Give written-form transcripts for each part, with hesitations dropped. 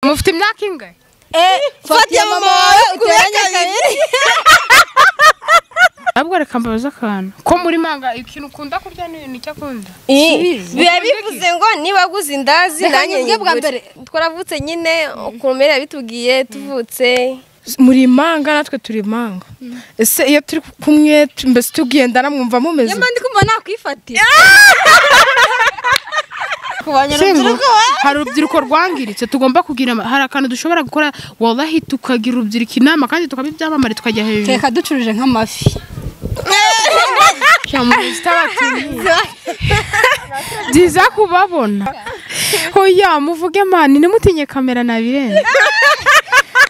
Mufite imyaka ingahe? Fata mama wawe uteranye kabiri. Ahubwo reka mbabaze akantu. Ko muri manga ikintu ukunda kurya ni icyo akunda? Biba bivuze ngo niba aguze indazi nanjye nibwo bwa mbere twaravutse nyine ukuntu bitubwiye tuvutse. Muri manga natwe turi manga. Ese iyo turi kumwe mbese tugendana mwumva mumeze? Nyamara ndi kumva nakwifatira. Hari urubyiruko rwangiritse tugomba kugira hari akantu dushobora gukora wallahi tukagira urubyiruko inama kandi tukaba ibyamamare tukajya hejuru. Reka ducuruje nk'amafi. Byiza kubabona. Oya muvuge mani ntimutinye kamera nabirenze.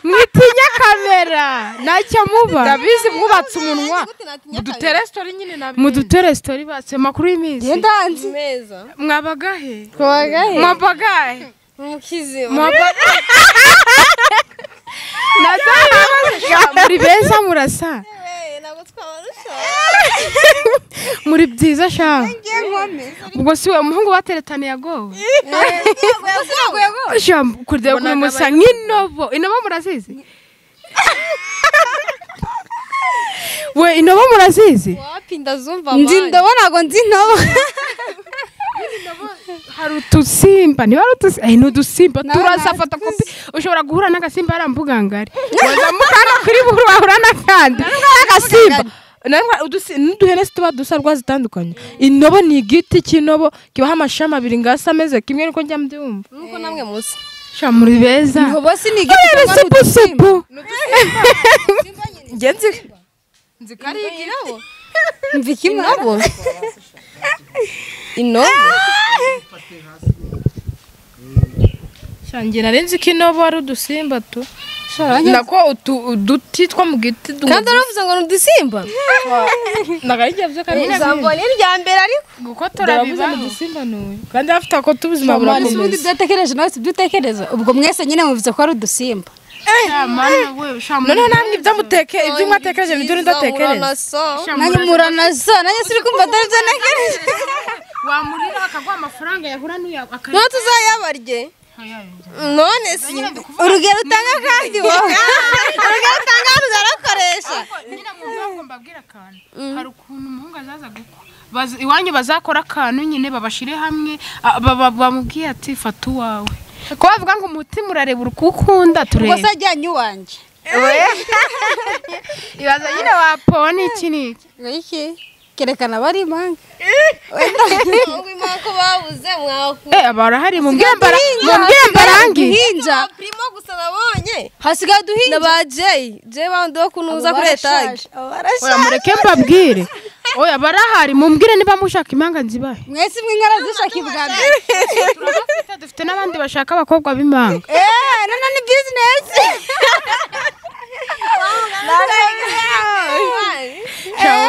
Mwitinya kamera ntacyo muba. Ndabizi mwubatse umunwa. Mudutere story nyine nabirenze. Mudutere story batse makuru y'iminsi. Ndanzi. Meza. Mwabagahe? Twabagahe. Mwabagahe? Mukize. Mwabagahe. Muri beza murasa. Muri byiza sha. Ubwo si we umuhungu bateretaniye agowe. Sha kurde kumusa nk'inobo. Inobo murazizi? We inobo murazizi? Wapi ndazumva mani. Ndabona ngo nzi inobo. Hari utusimba niba ari utusimba ni udusimba turaza fotokopi ushobora guhura n'agasimba ari mbugangari wazamukana kuri buru wahura n'akandi n'agasimba n'uduhene tuba dusa rwa zitandukanye. Inobo ni igiti cy'inobo kibaho amashami abiri ngasa ameze kimwe niko njya mbyumva nuko namwe musa. Sha muri beza. Inobo si ni igiti cyangwa udusimba. Nge nzi ko ari igiti. Mviki inobo. Inobo. Shangira nari ko inobo ari udusimba tu. Nako uduti two mu giti kandi aravuze ngo ni udusimba. Nagarijya byo kandi ijambo ni irya mbere ariko gukotora bibaho udusimba nuyu kandi afite ako tubuzima burakomeza. Ubundi byatekereje nawe si byutekereza ubwo mwese nyine muvuze ko ari udusimba. Noneho namwe ibyo muteke ibyo mwatekereje nibyo ndatekereza. Nanjye muranasa nanjye siri kumva atari byo ntekereje. Wamurira akaguha amafaranga yahura n'uya akari. No tuzayabarye. None si urugero utanga kandi wowe urugero utanga ruzarakoresha. Nyine mu mbabwira akantu hari ukuntu umuhungu azaza gukwa iwanyu bazakora akantu nyine babashire hamwe bamubwiye ati fata uwawe ko bavuga ngo umutima urareba urukukunda turebe. Ubwo se ajyanye uwanjye ibaza nyine wapona iki n'iki iki kerekana bari impanga ngo impanga babuze mwaku barahari mu mbwembarangi duhinja primo gusa nabonye hasigaye duhinja na ba Jay Jay bandi bo kunuza kuri etage. Oya mureke mbabwire. Oya barahari mumbwire niba mushaka impanga nzibahe. Mwese mwe inkara zishaka ibwambere. Turabafite dufite n'abandi bashaka abakobwa b'impanga. None ni business.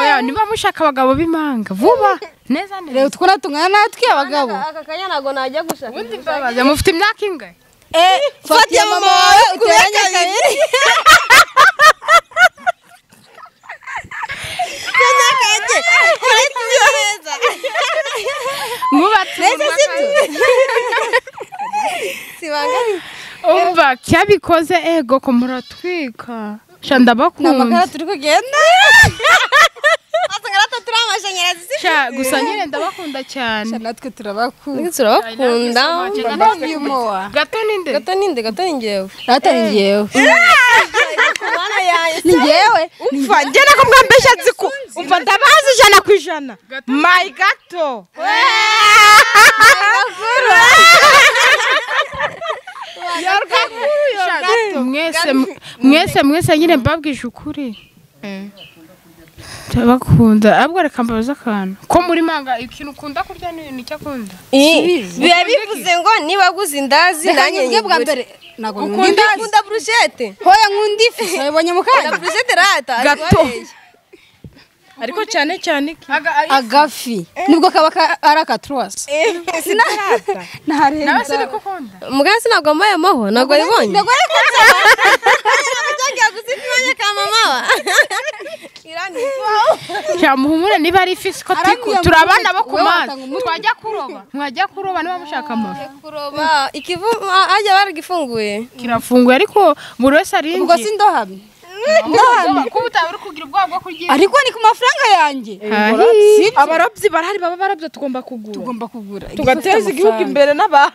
Oya niba mushaka abagabo b'impanga vuba neza neza. Rero twona tungana natwe abagabo. Aka kanya nago najya gushaka. Ubundi mbabaze mufite imyaka ingahe? Fata mama wawe uteranye kabiri. Umva cyabikoze ego ko muratwika. Sha ndabakunda. Namakara turi kugenda. Sha gusa nyine ndabakunda cyane. Sha natwe turabakunda. Turabakunda. Gato ninde? Gato ninde? Gato ni ngewe. Gato ni ngewe. Ni ngewe. Umva njye nako mwambesha nziku. Umva ndabazi 100%. My gato. Mwese mwese nyine mbabwije ukuri. Ndabakunda. Ahubwo reka mbabaze akantu. Ko muri manga ikintu ukunda kurya ni icyo akunda? Biba bivuze ngo niba aguze indazi nanjye nibwo bwa mbere ntabwo nkunda nkunda brushete. Hoya nkunda ifi. Wabonye mu kanya. Brushete rata. Gato. Ariko cyane cyane agafi nibwo kaba ari akatruwasa. Nawe siri kukunda. Mugasi ntabwo ambaye amahwa ntabwo aribonye. Ntabwo ari gusiga mama irani. Cyamuhumure niba ari ifi siko turabana bo ku mazi. Twajya kuroba. Mwajya kuroba niba mushaka amafi. Kuroba ikivu ajya baragifunguye. Kirafunguye ariko buri wese aringiye. Ubwo sindohamye. Kuba utaba uri kugira ubwoba bwo kurya. Ariko ni ku mafaranga yanjye. Abarobyi barahari baba barobye tugomba kugura. Tugomba kugura. Tugateza igihugu imbere n'aba.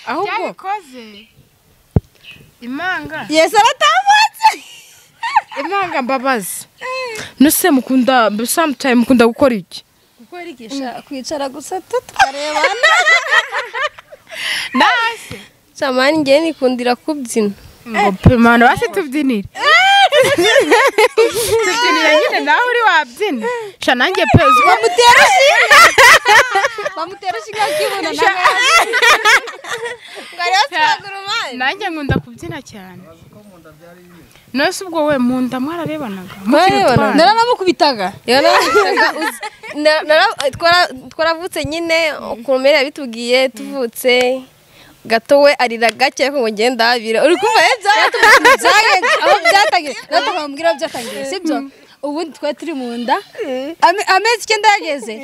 Ahubwo byabikoze. Imanga. Yesu aratambutse. Imanga mbabazi. Nuse mukunda sometime mukunda gukora iki? Gukora iki? Kwicara gusa tukarebana. Nase. Samani ngiye nikundira kubyina. Ngo pe mana basi tubyinire. Tubyinire nyine nawe uri wabyina. Sha nanjye pe uziko bamutera shinga. Bamutera shinga kibona nawe. Ngari wasagurumana. Nanjye nkunda kubyina cyane. Nose ubwo we munda mwararebanaga. Naranamukubitaga. Twaravutse nyine ukuntu yabitubwiye tuvutse. Gato we arira gake ariko ngo ngenda abira uri kumva byagenze aho byatangiye natwe aho byatangiye sibyo ubundi twa turi mu nda amezi 9 yageze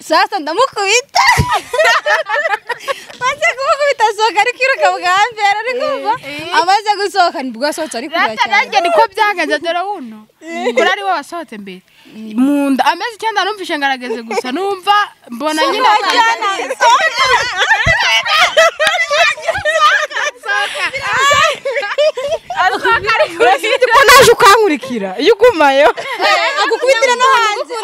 sasa ndamukubita maze kumukubita sohoka ari kwiruka bwa mbere ari kumva amaze gusohoka nibwo asohotse ari kurira cyane nanjye niko byagenze dore wuno kuri ari we wasohotse mbere mu nda amezi 9 numvishe ngarageze gusa numva mbona nyine Urafite ko naje ukankurikira iyo ugumayo agukubitira no hanze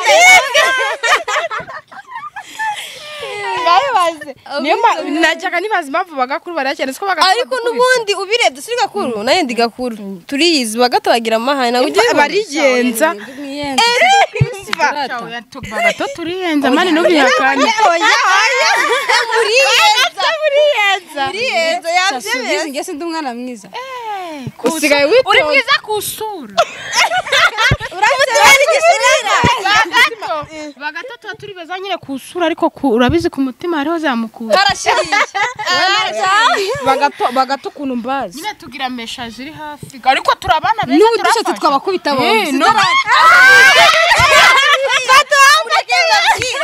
ngayibaze niyo najyaga nibaza impamvu bagakuru barayakene siko bagakuru ariko n'ubundi ubirebye si gakuru nayo ndi gakuru turiyizi bagatabagira amahane nawe ugiye barigenza bagato turiyenza mani n'ubihakanye muriyenza yabyemeye nge sindi umwana mwiza usigaye witonze uri mwiza kusura bagato tuba turi beza nyine kusura ariko urabizi ku mutima hariho zamukura harashiriye bagato ukuntu mbazi nyine tugira mesha ziri hafi ariko turabana beza n'ubu dushatse twabakubita bombi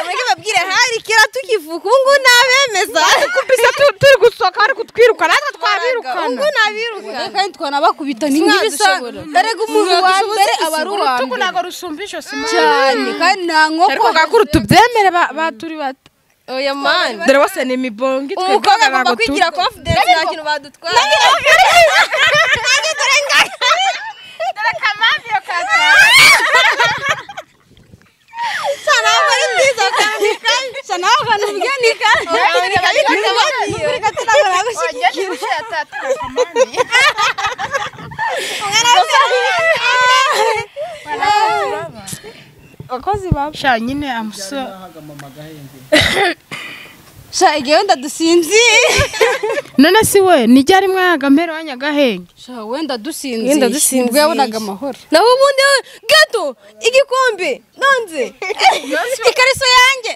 mureke babwire hari kera tukivuka ubu ngubu nabemeza kubisa turi gusohoka bari kutwiruka natwe twabirukana ubu ngubu nabiruka kandi twanabakubita ni nk'ibisanzwe erega umuntu wa mbere aba ari uwa urutugu mbere ntabwo rusumba ijosi cyane kandi nta nkoko ariko gakuru tubyemere baturi bato oya mani dore bose ni imibongi umukobwa agomba kwigira confidence nta kintu badutwara dore kamambiyo kata Sha nyine amuso sha igihe wenda dusinziye none si we nijya ari mwaga mpero wa Nyagahenge sha wenda dusinziye Wenda dusinziye. nibwo yabonaga amahoro naho ubundi gato igikombe nanze ikariso yanjye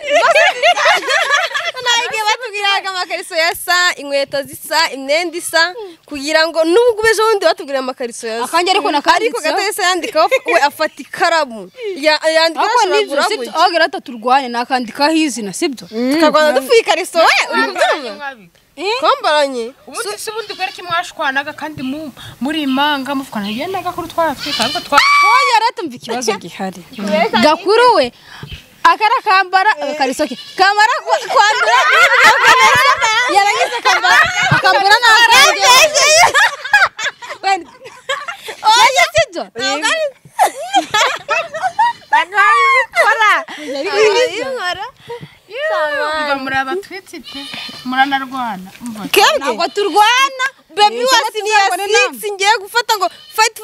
naho igihe batubwiraga amakariso yasa inkweto zisa imyenda isa kugira ngo nubwo ejo bundi batubwira amakariso yasa akanjye ariko ariko nakanditseho gato yahise yandikaho we afata ikaramu yandika ariko nibyo ashobora sibyo aho gato turwanye nakandikaho izina sibyo tukarwana dufuye ikariso we uri kubyumva twambaranye ubundi si ubundi kubera ko mwashwanaga kandi muri imanga muvugana yenda gakuru twaratwika ariko twa oya ratumva ikibazo gihari gakuru we akarakambara agakariso ke kamara kwandura yarangiza akambara akambura n'akange oya sibyo umva muri abatwitsi pe muranarwana umva ntabwo turwana baby wasi ni ya 6 ngiye gufata ngo fight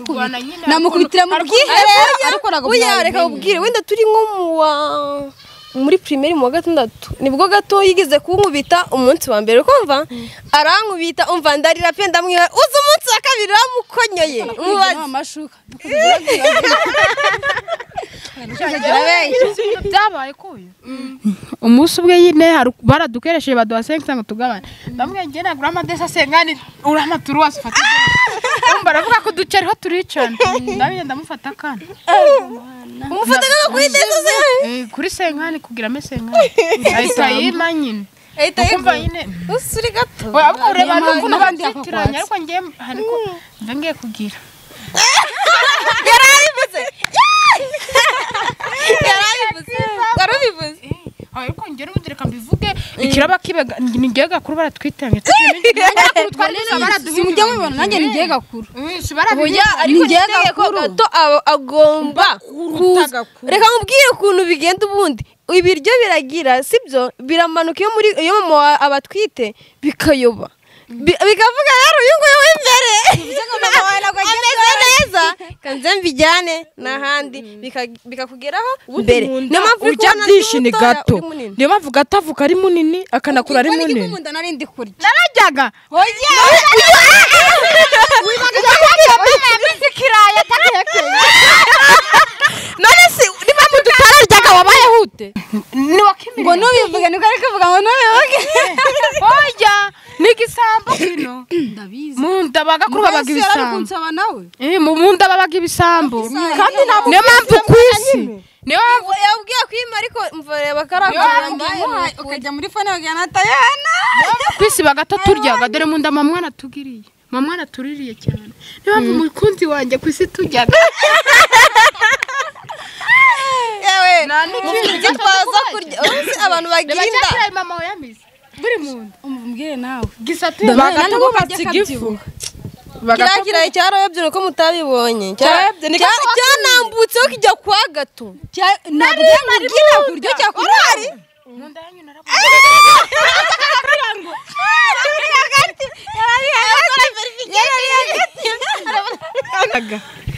kurwana nyine, namukubitira mu bwiherero ariko ntabwo Oya reka ubwire wenda turi nko mu wa muri primaire mu wa gatandatu nibwo gato yigeze kunkubita umunsi wa mbere ukumva arankubita umva ndarira pe ndamwiha uzi umunsi wa kabiri ramukonyoye umubaze amashuka. Byabaye kuyo umunsi ubwe nyine baradukeresheje baduha 5 ngo tugabane. Ndamubwira ngiye nagura amadesa sengani urama turuwasi ufata. Baravuga ko ducariho turicana. Ndabigenda ndamufata kana. Umufata kana kuri desa se? Kuri senkani kugira me senkani. Ahita yima nyine. Ahita yima nyine. Usuri gato. Oya ahubwo ureba n'ukuntu banzitiranya ariko ngiye hariko ngiye kugira. Yarabivuze. Yarabivuze. Yarabivuze. Ariko ngera ubundi reka mbivuge ikiraba kibega ni ngiye gakuru baratwitanye. Simujya mubibona nanjye ni ngiye gakuru. Oya ariko ngiye gato agomba kuza. Reka nkubwire ukuntu bigenda ubundi. Ibiryo biragira sibyo biramanuka iyo muri iyo mama abatwite bikayoba. Bikavuga rero uyu nguyu w'imbere ameze neza kanze mbijyane n'ahandi bikakugeraho mbere. Niyo mpamvu urya byinshi ni gato, niyo mpamvu gato avuka ari munini akanakura ari munini. Narajyaga none se niba mudutararyaga wabayeho ute? Ngo nubivuge niko ari kuvuga ngo nubivuge. Oya ni igisambo kino. Ndabizi. Munda bagakuru babaga ibisambo. Munda babaga ibisambo. Kandi niyo mpamvu kwisi. Niyo mpamvu yabwiye kwima ariko mvareba karagura ukajya muri fone ukajyana tayana. Kwisi bagato turyaga dore munda mama tugiriye. Mama natuririye cyane. Niyo mpamvu umukunzi wanjye kwisi tujyaga. Yewe mufite kurya abantu bagira inda. Mama yamize. Buri muntu umubwire nawe gisatuye bagato bubatse igifu. Kiriya kirayi cyarayobye nuko mutabibonye. Cyanambutseho kijya kwa gato. Ntabwo ngira kuryo cyakurari. Munda yanyu narabonye.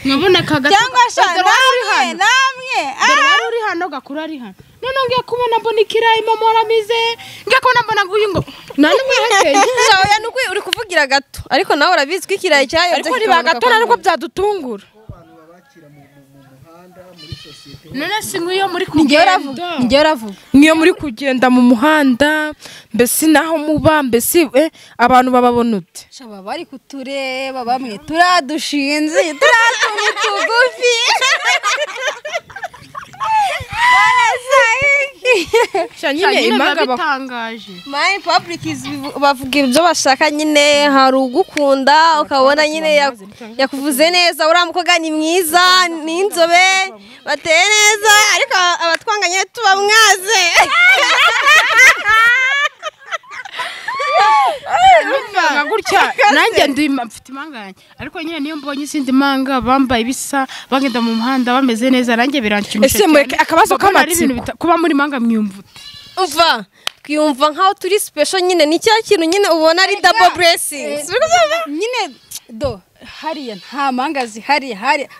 Nkabona kaga cyangwa namwe namwe dore wari uri hano gakuru ari hano. None ngiye kubona mbona ikirayi mama waramize. Ngiye kubona mbona nguyu ngo nani mwihekeye. Oya nuko uri kuvugira gato ariko nawe urabizi ko ikirayi cyayobye. Ariko ni bagato ariko byadutungura. None si nk'iyo muri kugenda. Ngiye uravuga. Nk'iyo muri kugenda mu muhanda mbese naho muba mbese abantu bababona ute? Shaba bari kutureba bamwe turadushinze turatuntu tugufi. Nyine imanga batangaje. My public is bavuga ibyo bashaka nyine hari ugukunda ukabona nyine yakuvuze neza uriya mukobwa ni mwiza ni inzobe bateye neza ariko abatwanganye tuba mwaze. Gutya nanjye ndi mfite imanga yanjye ariko nyine niyo mbonye izindi manga bambaye ibisa bagenda mu muhanda bameze neza nanjye biranshimisha. Ese mureke akabazo k'amatsiko kuba muri manga mwiyumva ute? Umva twiyumva nkaho turi special nyine ni cya kintu nyine ubona ari double blessing nyine do hariya nta manga zihari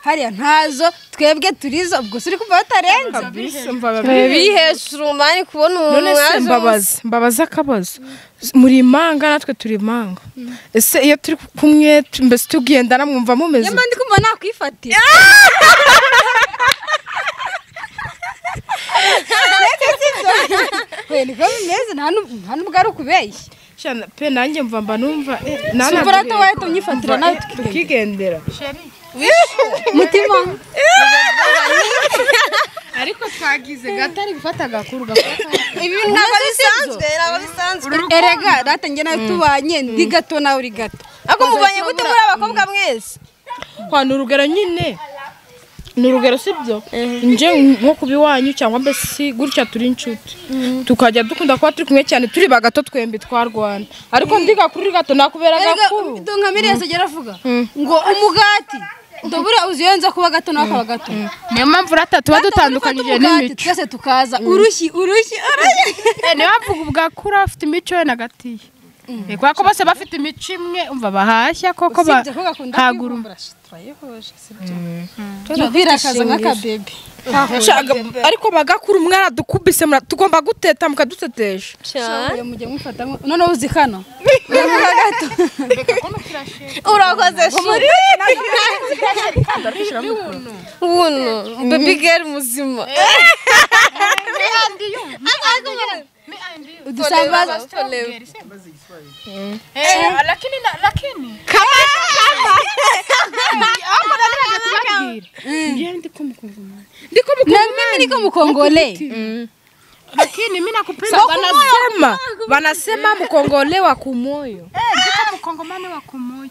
hariya ntazo twebwe turizo ubwo suri kuva batarenze biri hejuru mani kubona umuntu none se mbabaza akabazo muri imanga natwe turi imanga ese iyo turi kumwe mbese tugendana mwumva mumeze nyamara ndi kumva nakwifatira niko bimeze nta nubwo ari ukubeshya pe nanjye mva mba numva siporo tubaye tumyifatira nawe tukigendera mutima ariko twagize gato ari gufata agakuru gafata ibi ntabwo bisanzwe ntabwo bisanzwe erega rata njye nawe tubanye ndi gato nawe uri gato ariko mubanye gute muri abakobwa mwese kwa ni urugero nyine ni urugero sibyo nje nko kuba iwanyu cyangwa mbese gutya turi inshuti tukajya dukunda kuba turi kumwe cyane turi bagato twembi twarwana ariko ndi gakuru uri gato nakubera gakuru nka mirese agera avuga ngo umugati ndobura uziyenza kuba gato nawe akaba gato niyo mpamvu rata tuba dutandukanyije n'imico twese tukaza urushyi urushyi urushyi niyo mpamvu bwakura afite imico ye nagatiye Kubera ko bose bafite imico imwe umva bahashya koko ba usibye ko gakunda haguru kwivumbura turayihuje sibyo turabirakaza nk'akabebe Ariko bagakura umwana dukubise tugomba guteta mukadutetesha cyane mujye mufata noneho uzi kano urakoze shuri buno baby girl muzima udusambaza lakini lakini kama hapo nani kubabwira ngiye ndiko mukongomani ndiko na mimi niko mkongole lakini mimi nakupenda wanasema mkongole wa kumoyo. Ndiko mkongomani wa kumoyo.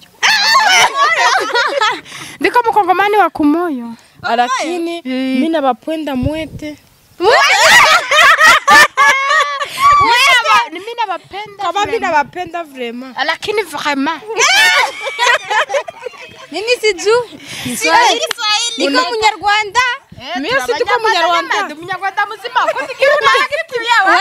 Ndiko mkongomani wa kumoyo. Lakini mimi nabapenda mwete. Mimi nabapenda. Kama mimi nabapenda vraiment. Lakini vraiment. Mimi siju Kiswahili. Niko Munyarwanda. Mimi si tuko Munyarwanda. Munyarwanda muzima ko sikiru na kitu yawe.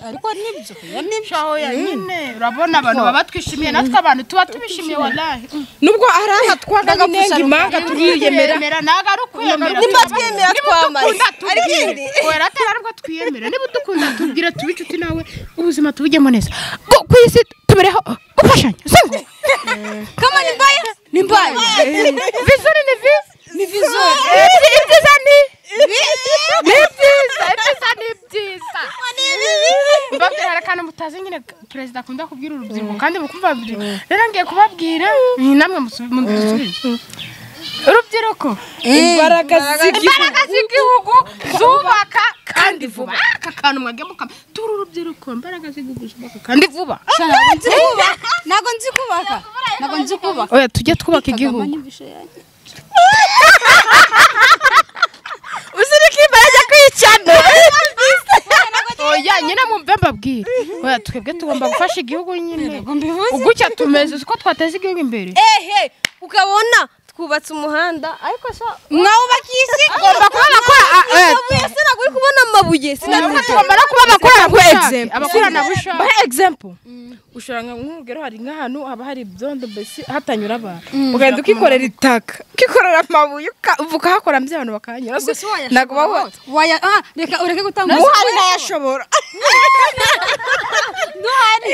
Ariko nibyo nibyo nyine urabona abantu baba twishimiye natwe abantu tuba tubishimiye wallahi nubwo araha twaga nyine imanga turiyemera naga ari ukwemera nimba twemera twamaze ariko oya atari ariko twiyemera niba dukunda tubwira tubi inshuti nawe ubuzima tubujyemo neza ku isi tubereho gufashanya singo kama ni mbaya ni mbaya vizuri ni vizi ni vizuri ibyiza ni byiza ibyiza ni byiza mbabwira hari akantu mutazi nyine perezida akunda kubwira urubyiruko kandi mukumva rero ngiye kubabwira ni namwe musubize urubyiruko imbaraga z'igihugu zubaka kandi vuba aka kantu mwagiye mukama turi urubyiruko imbaraga z'igihugu zubaka kandi vuba ntabwo nzi kubaka ntabwo nzi kubaka oya tujye twubaka igihugu uzirika imbaraga kwicana oya nyine mumve mbabwire oya twebwe tugomba gufasha igihugu nyine ugucya tumeze uko twateza igihugu imbere ehe ukabona twubatse umuhanda ariko so mwawubakishe tugomba kuba abakora sinabwo uri kubona amabuye tugomba no kuba abakoranabushake bahe example ushobora nk'urugero hari nk'ahantu haba hari ibyondo mbese hatanyura abantu ugenda ukikorera itaka ukikorera amabuye ukahakora mbye abantu bakahanyura ntabwo bahubatse reka ureke gutanga muhari ntayashobora duhari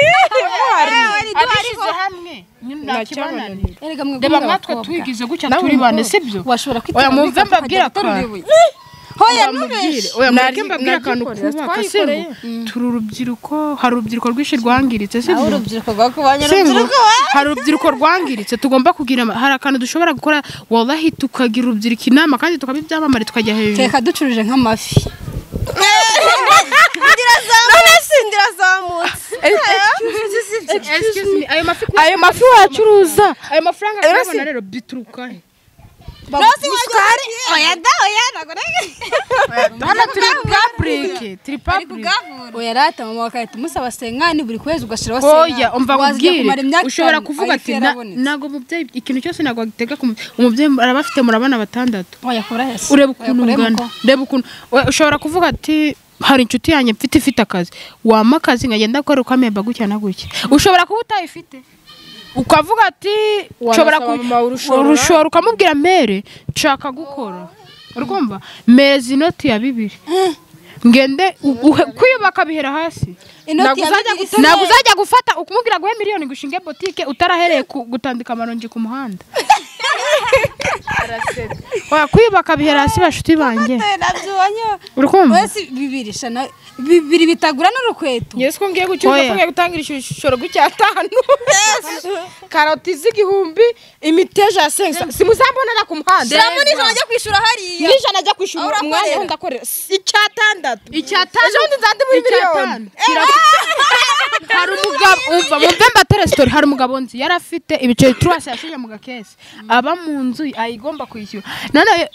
abishyize hamwe ntakibananira reba nkatwe twigize gutya turi bane sibyo oya mumve mbabwira akantu hoya nubeshe oya mureke mbabwira akantu kubaka sibyo turi urubyiruko hari urubyiruko rwinshi rwangiritse sibyo urubyiruko rwakubanye urubyiruko hari urubyiruko rwangiritse tugomba kugira hari akantu dushobora gukora wallahi tukagira urubyiruko inama kandi tukaba ibyamamare tukajya hejuru reka ducuruje nk'amafi ndirazamutse excuse me ayo mafi wacuruza ayo mafaranga kuyabona rero bituruka he oya da oya ntabwo hano turi public turi public oya rata mama wakahita umusaba senkani buri kwezi ugashiraho senkani oya umva nkubwire ushobora kuvuga ati ntabwo mubyeyi ikintu cyose ntabwo agitega ku umubyeyi arabafite murabana batandatu ureba ukuntu ungana reba ukuntu ushobora kuvuga ati hari inshuti yanjye mfite ifite akazi wampa akazi nkagenda gukora ukamemba gutya na gutya ushobora kuba utayifite ukavuga ati nshobora urushora ukamubwira mere nshaka gukora urumva mereza inoti ya 2 ngende kwiyubaka bihera hasi ntabwo uzajya gufata ukumubwira guhe miliyoni gushinge botike utarahereye gutandika amaronji ku muhanda oya kwiyubaka bihera hasi bashuti banjye urikumva bibiri bitagura n'urukweto Yesu ko ngiye gucuruza ko ngiye gutangira ishoro gw'icyatanu karoti z'igihumbi imiteja ya 5 simuzambonera ku muhanda shiramo n'ijana ajya kwishura hariya n'ijana ajya kwishura umwanya aho ndakorera icyatandatu icyatanu ejo bundi nzandi muri miliyoni hari umugabo umva mumve mbatere story hari umugabo nzi yari afite ibiceri turase yashinye mu gakese aba mu nzu ayigomba kwishyura none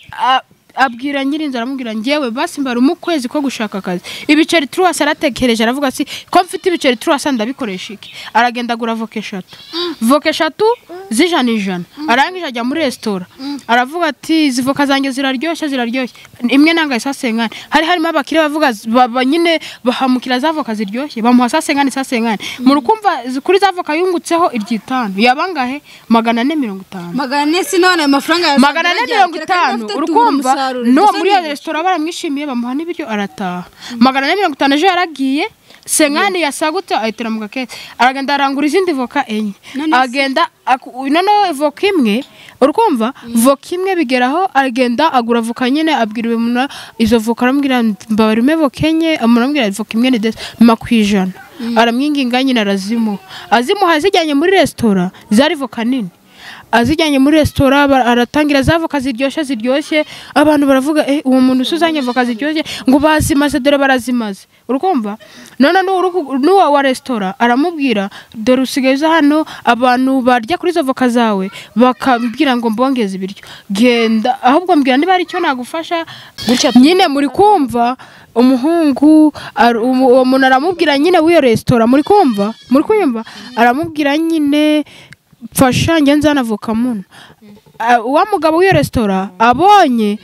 abwira nyirinzu aramubwira ngewe basi mbara umukwezi ko gushaka akazi ibiceri turase aratekereje aravuga ati ko mfite ibiceri turase ndabikoresha iki aragenda agura voka eshatu voka eshatu z'ijana ijana. Arangije ajya muri resitora aravuga ati izi voka zanjye ziraryoshye ziraryoshye, imwe nanga isasenkani. Hari harimo abakiriya bavuga nyine bahamukira za voka ziryoshye, bamuha sasenkani sasenkani. Murukumva kuri za voka yungutseho iryitanu yabangahe 450. 400 sinone amafaranga 450. Urukumva no muri iyo resitora baramwishimiye bamuha n'ibiryo arataha. 450 ejo yaragiye senkani yasagutse ayitera mu gakete, aragenda arangura izindi voka enye, agenda noneho voka imwe. Urukumva voka imwe bigeraho aragenda agura voka nyine, abwira umuntu izo voka aramubwira mbabarime voka enye, amuramubwira voka imwe ni desi 100. Aramwinginga nyine arazimuha, azimuha azijyanye muri resitora zari voka nini, azijyanye muri resitora aratangira za voka ziryoshye ziryoshye. Abantu baravuga uwo muntu usuzanye voka ziryoshye ngo bazimaze, dore barazimaze. Urukumva none n'uwa wa resitora aramubwira dore usigaye uza hano abantu barya kuri izo voka zawe bakambwira ngo mbongeze ibiryo, genda ahubwo mbwira niba ari icyo nagufasha nyine. Muri kumva umuhungu uwo muntu aramubwira nyine w'iyo resitora, muri kumva muri kuyumva aramubwira nyine mfasha njye nzana voka muno. Wa mugabo w'iyo resitora abonye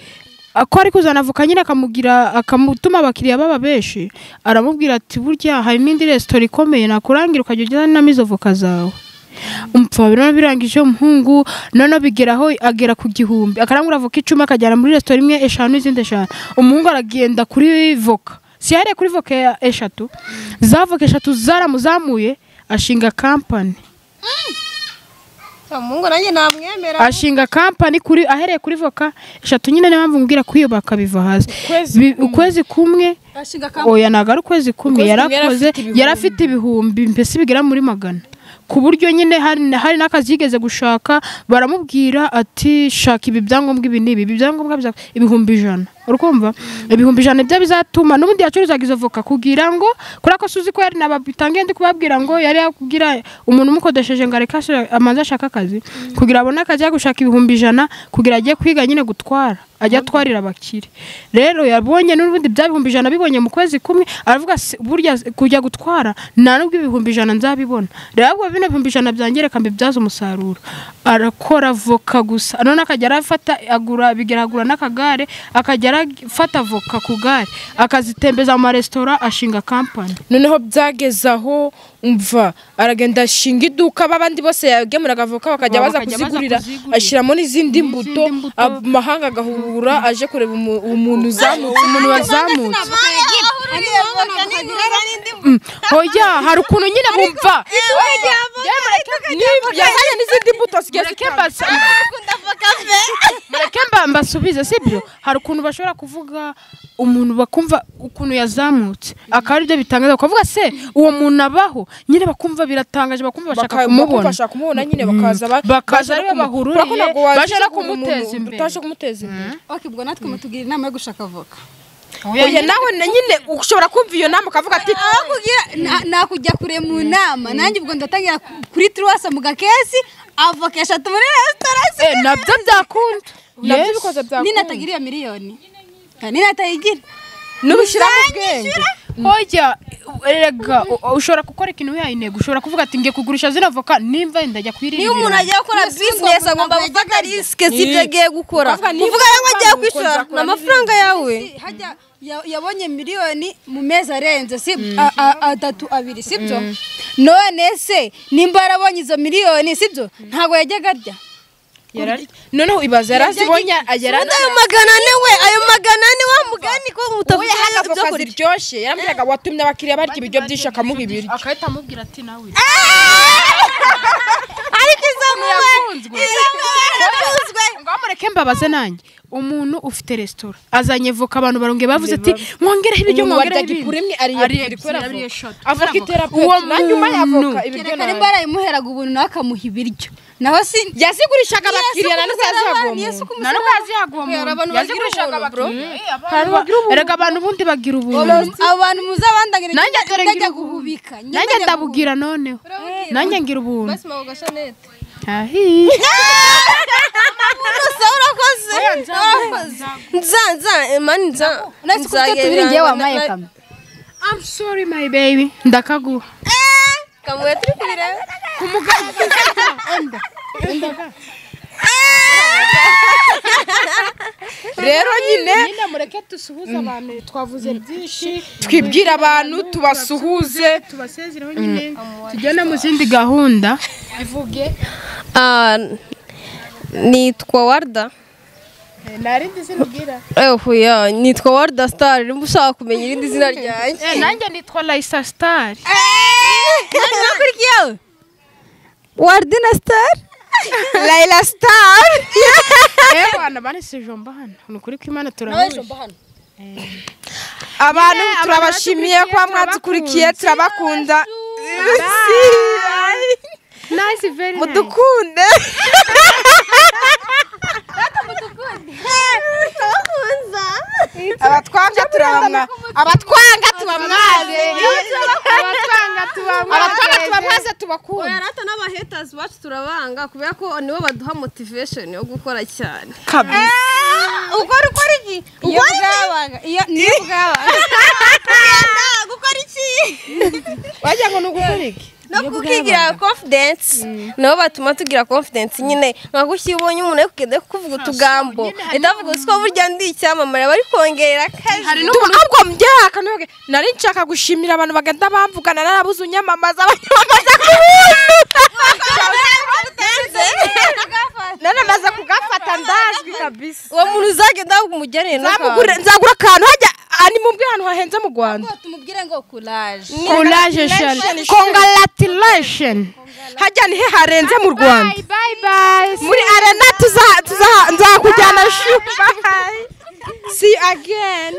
ko ari kuzana voka nyine akamugira akamutuma abakiriya baba benshi, aramubwira ati burya hari n'indi resitora ikomeye nakurangira ukajya ujyanamo izo voka zawe. Umupfa birano birangije umuhungu none bigeraho agera ku 1000, akarangura voka 10 akajyana muri resitora imwe 5 izindi 5. Umuhungu aragenda kuri voka, si yare kuri voka 3, za voka 3 zaramuzamuye ashinga company. Mungu nanjye namwemera. Ashinga company kuri ahereye kuri voka 3 nyine. Niyo mpamvu mbwira kwiyubaka biva hasi. Ukwezi kumwe oya nagara ukwezi kumwe yarakoze yarafite ibihumbi mbese bigera muri 100, ku buryo nyine hari n'akazi yigeze gushaka baramubwira ati shaka ibi byangombwa ibi n'ibi byangombwa bya 100,000. Urukumva 100,000 bya bizatuma n'ubundi yacuruzaga izo voka kugira ngo kuri ko suzi ko yari nababitangiye ndi kubabwira ngo yari yakubwira umuntu umukodesheje ngo areka amanza ashaka akazi kugira abone akazi ya gushaka 100,000 kugira ajye kwiga nyine gutwara ajya atwarira abakire. Rero yabonye n'ubundi bya 100,000 bibonye mu kwezi kumwe aravuga burya kujya gutwara nta nubwo 100,000 nzabibona, rero ahubwo bino 100,000 byangereka mbibyaza umusaruro. Arakora voka gusa none akajya arafata agura bigeragura n'akagare akajya arafata voka ku gare akazitembeza mu maresitora ashinga company. Noneho byagezaho umva aragenda ashinga iduka babandi bose yagemuraga voka bakajya baza kuzigurira, ashiramo n'izindi mbuto, amahanga agahurura aje kureba umuntu uzamutse umuntu wazamutse. Oya hari ukuntu nyine bumva yazanye n'izindi mbuto zigiye mureke mbasubize sibyo. Hari ukuntu bashobora kuvuga umuntu bakumva ukuntu yazamutse akaba aribyo bitangaza, bakavuga se uwo muntu abaho nyine, bakumva biratangaje, bakumva bashaka kumubona, bashaka kumubona nyine bakaza ariwe bahururiye baje no kumuteza imbere, utaje kumuteza imbere. Okay, ubwo natwe mutugira inama yo gushaka voka. Oya nawe nyine ushobora kumva iyo nama ukavuga ati akugira nakujya kure mu nama nanjye ubwo ndatangira kuri truwasa mu gakesi avoka 3 muri restaurant nabyo byakunda, nabyo bikoze byakunda. Ninatagira iyo miliyoni ninatayigira nubishira mu bwenge. Oya erega ushobora gukora ikintu wihaye intego, ushobora kuvuga ati ngiye kugurisha zino voka nimva ndajya kwirira. Niyo umuntu agiye gukora business agomba gufata risk z'ibyo agiye gukora, kuvuga ngo agiye kwishora n'amafaranga yawe. Hajya yabonye miliyoni mu mezi arenze si 3 2 sibyo? None se nimba yarabonye izo miliyoni sibyo ntago yajyaga arya. Noneho ibaza yarazibonye agera ayo 400 we ayo 400 wa mugani ko mutavuga ibyo kurya ziryoshye. Yarambwiraga watumye abakiriya barya ibiryo byinshi akamuha ibiryo akahita amubwira ati nawe ariko izo muwe ngo amureke mbabaze nanjye. Umuntu ufite resitora azanye voka abantu barongeye bavuze ati mwongereho ibiryo mwongereho ibindi ariye avoka itera peti na nyuma ya avoka ibiryo nawe nimba yarayimuheraga ubuntu nawe akamuha ibiryo naho si yazigurishaga abakiriya na nubwo yazihaga umuntu yazigurishaga abakiriya. Erega abantu ubundi bagira ubuntu, abantu muzabandangira ndajya guhubika nanjye ndabugira noneho nanjye ngira ubuntu. I'm sorry my baby, ndakaguha. Kamwe turi kubireba. Kumugaragaza. Rero nyine mureke dusuhuze abantu, twavuze byinshi, twibwira abantu tubasuhuze, tubasezereho nyine tujyane mu zindi gahunda. Ivuge. Nitwa Warda. Narindi zina ubwira? Oya, nitwa Warda Star, nimba ushaka kumenya irindi zina ryanjye. Nanjye nitwa Laisa Star. Nakurikiye. Wardina Star? Laila Star. Bana banise jomba hano. Ni ukuri ko Imana turahuje. Abantu turabashimiye kuba mwadukurikiye, turabakunda. Nice, very nice. Mudukunde. Abatwanga turabamwa, abatwanga tubamwaze, abatwanga tubamwaze, tubakunda. Rata n'abahaters bacu turabanga kubera ko nibo baduha motivation yo gukora cyane. Kabisa. Ukora ukora iki? Iyo bwabaga, iyo niyo bwabaga. Gukora iki? Wagira ngo ni ugukora iki? No kukigira confidence. Nabo batuma tugira confidence nyine. Nka gushya ubonye umuntu ari kugenda kuvuga utugambo, ndavuga usiko burya ndi icyamamare, bari kongerera akazi. Ahubwo mbyaka nari nshaka gushimira abantu bagenda bamvugana, narabuze unyamamaza, abanyamamaza ku buntu. None maze kugafata ndazwi kabisa. Uwo muntu uzagenda umugenere Nzamugurira, nzagura akantu hajya ani mumbwire ahantu hahenze mu Rwanda. Tumubwire ngo courage. Courage, congratulations. Hajya ni he harenze mu Rwanda? Bye bye bye. Muri arena tuza nzakujyana shu. Bye. See you again.